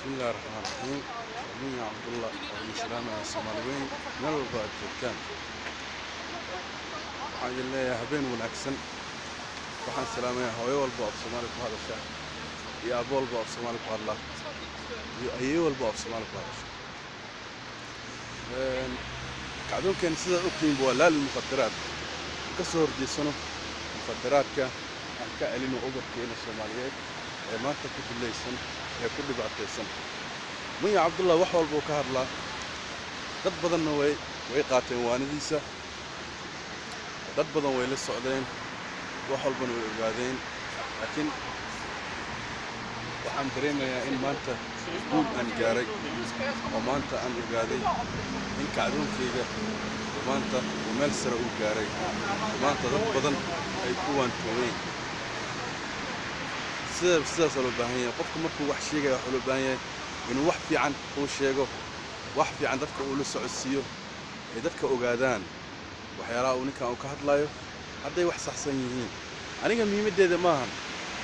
Bismillahi raxmaan raxiim. Munya Cabdullah oo idin salaamaya, Soomaali weyn meel walba aad joogtaan. Waxaan idin leeyahay habeen wanaagsan. Waxaan salaamayaa hooyo walba oo af Soomaali ku hadasha, iyo aabbo walba oo af Soomaali ku hadla, iyo ayeey walba oo af Soomaali ku hadasha. Kacdoonkeena, sidaad ogtihiinba, waa laa lilmukhadaraat. Ka soo horjeesano mukhadaraadka, aan ka celino ubadkeena Soomaaliyeed ee maanta ku dulaysan ee ku dhibaataysan. Munya Cabdullah wax walba uu ka hadlaa, dad badanna way qaateen waanadiisa, dad badan way la socdeen, wax walbana way ogaadeen. Laakiin waxaan dareemayaa in maanta guul aan gaaray, oo maanta aan ogaaday in kacdoonkayga maanta uu meel sare u gaaray, oo maanta dad badan ay ku waantoobeen. Sidaasaa loo baahan yahay. Qofka markuu wax sheegaya, waxaa loo baahan yahay inuu wax fiican uu sheego, wax fiican dadka uu la socodsiiyo, ay dadka ogaadaan waxyaalaha uu ninkan uu ka hadlayo hadday wax saxsan yihiin. Aniga muhiimaddeeda maahan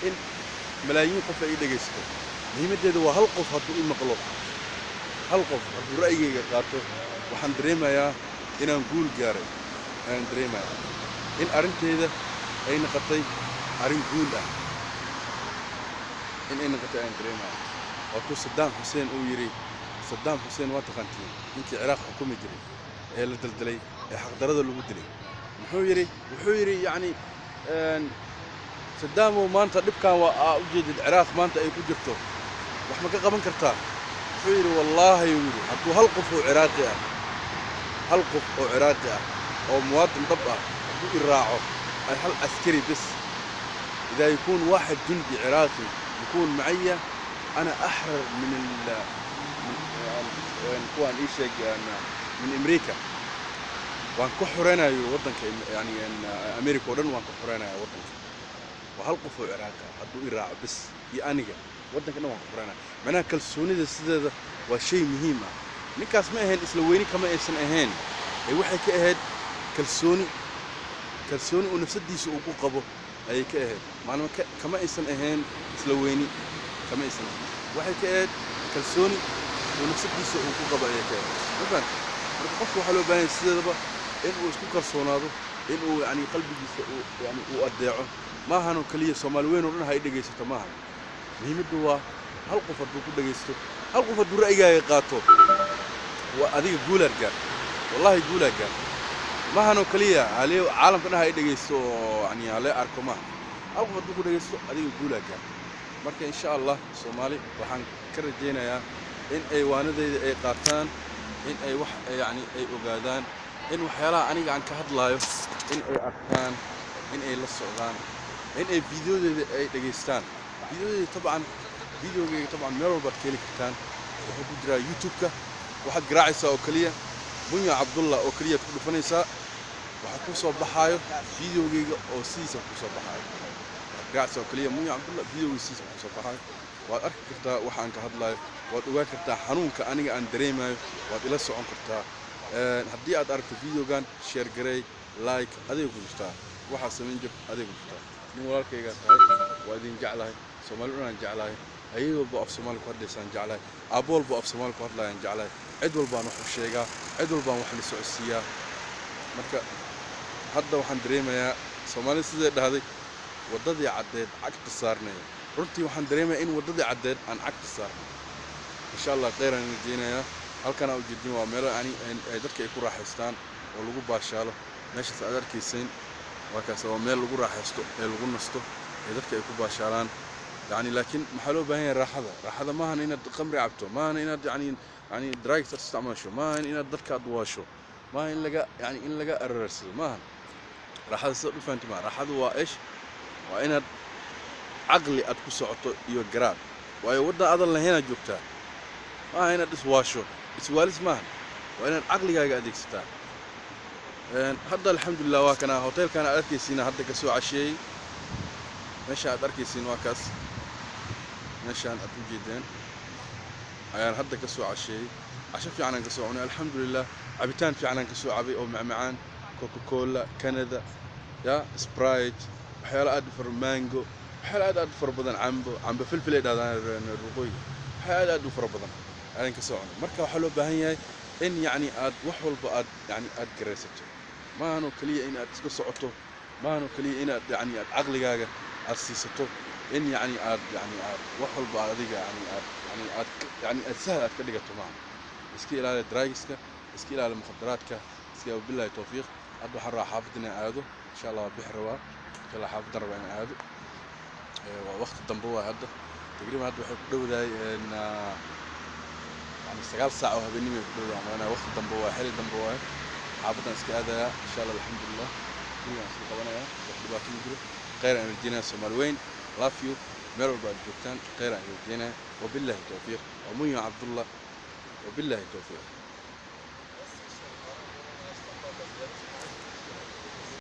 in malaayiin qof ay ii dhegaysto. Muhiimaddeeda waa hal qof hadduu i maqlo, hal qof hadduu ra'yigayga qaato, waxaan dareemayaa inaan guul gaaray. Ayaan dareemayaa in arrinteeda ay noqotay arrin guul ah in ay noqotay ayaan dareemaya. Waa kuu Saddam Xuseen uu yidhi. Saddam Xuseen waa taqaantiin, ninkii Ciraaq xukumi jiray ee la daldalay ee xaqdarada lagu dilay. Muxuu yidhi? Wuxuu yidhi, yacni, "Saddaamow, maanta dhibkan waa aa u jeedid Ciraaq maanta ay ku jirto, wax ma ka qaban kartaa?" Wuxuu yidhi, "Wallaahi," uu yidhi, "hadduu hal qof oo Ciraaqi ah, hal qof oo Ciraaqi ah oo muwaadin dhab ah hadduu i raaco, ay hal askari bes، إذا يكون واحد جندي عراقي يكون معي، أنا أحرر من kuwaan ii sheeg min Amriika, waan ku xoreynayo waddanka, yani America oo dhan waan ka xoreynaya waddanka. Waa hal qof oo Ciraaqi ah hadduu i raaco bes iyo aniga, waddanka dhan waan ka xoreynaya." Macnaha, kalsoonida sideeda waa shay muhiim ah. Ninkaas ma ahayn isla weyni, kama aysan ahayn, ee waxay ka ahayd kalsooni. Kalsooni uu nafsadiisa uu ku qabo ayay ka ahayd. Maalmo kama aysan ahayn isla weyni, kama aysan ahayn. Waxay ka ahayd kalsooni uu nafsadiisa uu ku qabo ayay ka ahayd. Ma fahamtay? Marka qofka waxaa loo baahan yahay sideedaba in uu isku kalsoonaado, in uu yani qalbigiisa uu yani uu adeeco. Maahanoo keliya Soomaali weyn oo dhan ha i dhegaysato, maaha. Muhiimaddu waa hal qof hadduu ku dhegaysto, hal qof hadduu ra'yigaaga qaato, waa adiga guulaad gaar, wallahi guulaad gaar. Maahanoo keliya halee caalamka dhan ha i dhegaysto oo yani halee arko, maaha. Hal qof hadduu ku dhegaysto, adiga guulaad gaar. Marka insha Allah Soomaali waxaan ka rajaynayaa in ay waanadayda ay qaataan, in ay wax yani ay ogaadaan, in waxyaalaha aniga aan ka hadlaayo in ay arkaan, in ay la socdaan, in ay fiidiyodeeda ay dhegaystaan. Fiidiyodeeda tabcan, videogayga tabcan meel walbaad ka heli kartaan. Wuxuu ku jiraa YouTube-ka. Waxaad garaacaysaa oo keliya Munya Cabdullah oo keliyaad ku dhufanaysaa, waxaa ku soo baxaayo videogayga oo sidiisa ku soo baxaayo. Waxaad garaacaysaa oo keliya Munya Cabdullah, videogayga sidiisa ku soo baxaayo. Waad arki kartaa waxa aan ka hadlaayo, waad ogaan kartaa xanuunka aniga aan dareemayo, waad ila socon kartaa. Haddii aad aragto videogan, share garey, like, adiga ku jirtaa. Waxaa samayn jir, adiga ku jirtaa. Nin walaalkaygaa tahay, waa idin jeclahay. Soomaali dhan aan jeclahay, ayay walba af Soomaali ku hadlaysaan jeclahay, aabbo walba af Soomaali ku hadlayaan jeclahay. Cid walbaan wax u sheegaa, cid walbaan wax la socodsiiyaa. Marka hadda waxaan dareemayaa Soomaalida siday dhahday, "Waddadii caddeed cagta saarnaya." Runtii waxaan dareemayaa in waddadii caddeed aan cagta saarnay. Insha Allah kheyraan rajeynayaa. Halkan aa ujeedin waa meelo yani ay dadka ay ku raaxaystaan oo lagu baashaalo. Meeshaas aad arkaysayn waa kaas, waa meel lagu raaxaysto ee lagu nasto ee dadka ay ku baashaalaan yani. Laakiin maxaa loo baahan yahay? Raaxada, raaxada maahan inaad khamri cabto, maahan inaad yani drugs aad isticmaasho, maahan inaad dadka aad waasho, maahan in laga yani in laga ararsado maahan. Raaxada sida u fahanti maaha. Raaxadu waa ish? Waa inaad caqli aad ku socoto iyo garaad, waayo waddan aadan lahayn aad joogtaa. Maaha inaad iswaasho, iswaalis maahan, waa inaad caqligaaga adeegsataa. Hadda alxamdulilah waa kana hotelkan aad arkaysiin, hadda ka soo casheeyey. Meesha aad arkaysiin waa kaas, meeshaan aad u jeedeen ayaan hadda ka soo casheeyey. Casho fiicanaan ka soo cunay, alxamdulilah. Cabitaan fiicanaan ka soo cabay oo macmacaan, Coca Cola, Canada ya, Sprite, waxyaalo aad u fara, mango, waxyaalo aad aad u fara badan, cambo, cambo filfil ay dhahdaan reer waqooyiga. Waxaa aad aad u fara badan aadan ka soo cunay. Marka waxaa loo baahan yahay in yacni aad wax walba aad yacni aad garaysato. Maahanoo keliya in aad iska socoto, maahanoo keliya inaad yacni aad caqligaaga aad siisato in yacni aad yacni aad wax walba aad adiga yacni aad yacni aad yacni aad sahal aad ka dhigato maaha. Iska ilaali drugska, iska ilaali mukhadaraadka, iska. Billahi tawfiiq. Hadda waxaan rabaa xaafadda inaan aado, insha Allah. Waa bixi rabaa, insha Allah, xaafaddan rabaa inaan aado. Waa waqti dambe waay hadda, taqriiban hadda waxay ku dhowdahay yani 9 saac oo habeenimo ay ku dhowdahay malanaya. Waqti dambe waay, xilli dambe waay. Xaafaddan iska aadayaa, insha Allah. Alxamdulilah, gurigaan iska qabanayaa, wax dhibaato ma jiro. Khayr aan rajeynaya. Soomaali weyn, love you. Meel walba aad joogtaan, khayr aan rajeynaya. Wabillahi tawfiiq. Waa Munyo Cabdullah, wabillahi tawfiiq.